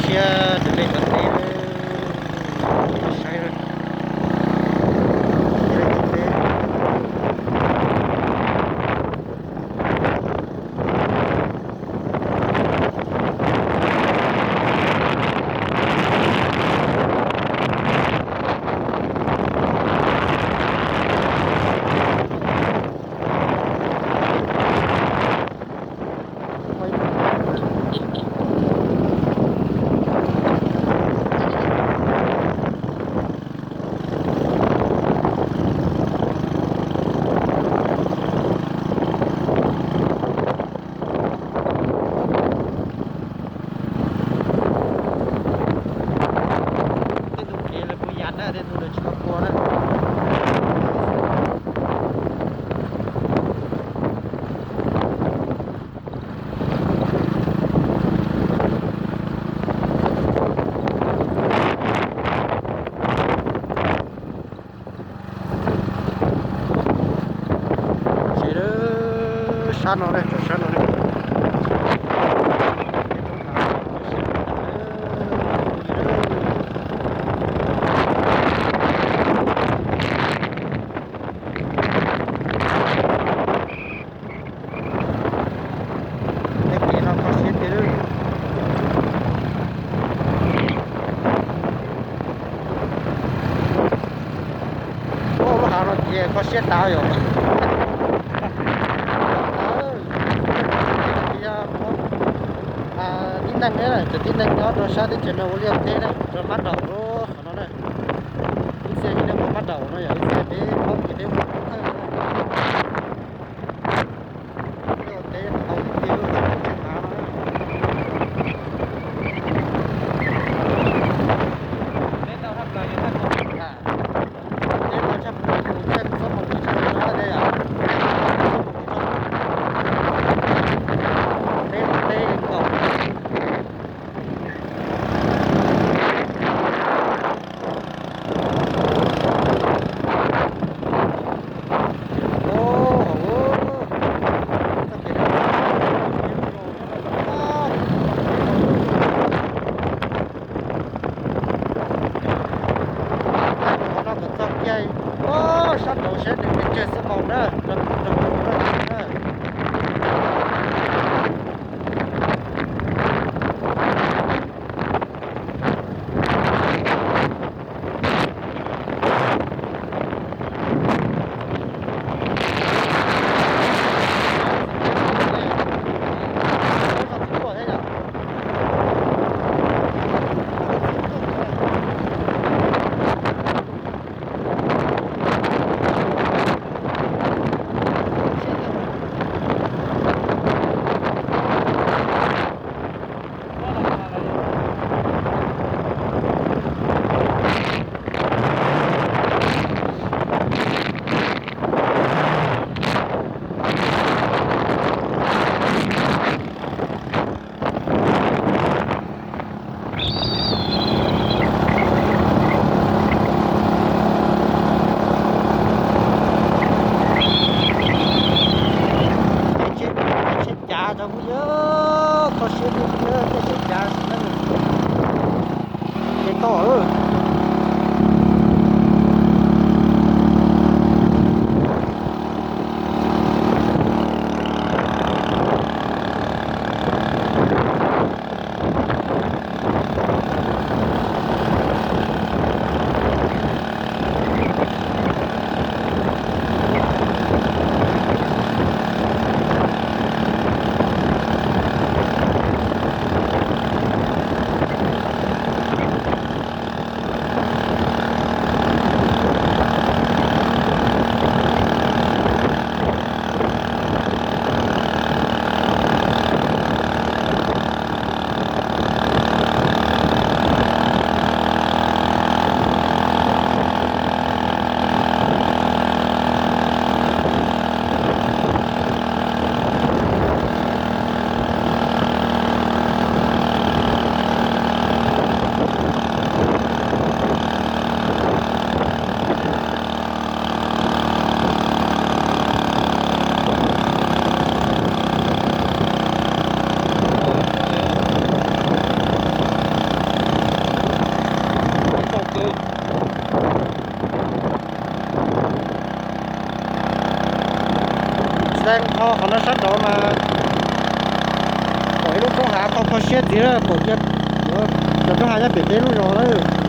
Tsiab tus me cov teb, saib na. Tej ntug kev lawv kuj yam na, tej ntug lawv tsis tau pua na. Tsis, sab no ne, sab no ne. Tej kev no kho siab tiag. Ua lub hav no ces kho siab tas yom. Tib neeg, cov tib neeg nyob rau sab teb chaws no ua liaj teb na, rau mab daum lub qhov no na. Ib txhia yog nej ua mab daum no yom, ib txhia peb paub ces peb ua thawj na. Peb ua teb tau tiag tiag lub tsev hav no. Teb no tshaj plaws, kuv txoj moo tsis tshaj no thiab yom. Teb teb nkaus. Qhov no kom txog kiag sab nraud seb nws pes tsawg xuab moos na, rau kuv rau kuv na. Tsheb cav tau kuj yog kho siab tiag tiag, tej tsheb cav xwb na. Ces tau. Tseeb qhov no sab nraud mas pom ib lub roob hav kho kho siab ntxiv, pom kiag cov roob hav nyob pem teb lub zos lawm.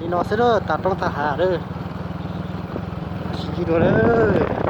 Li no xwb, tas roob tas hav lawm, sib ntsib dua lawm.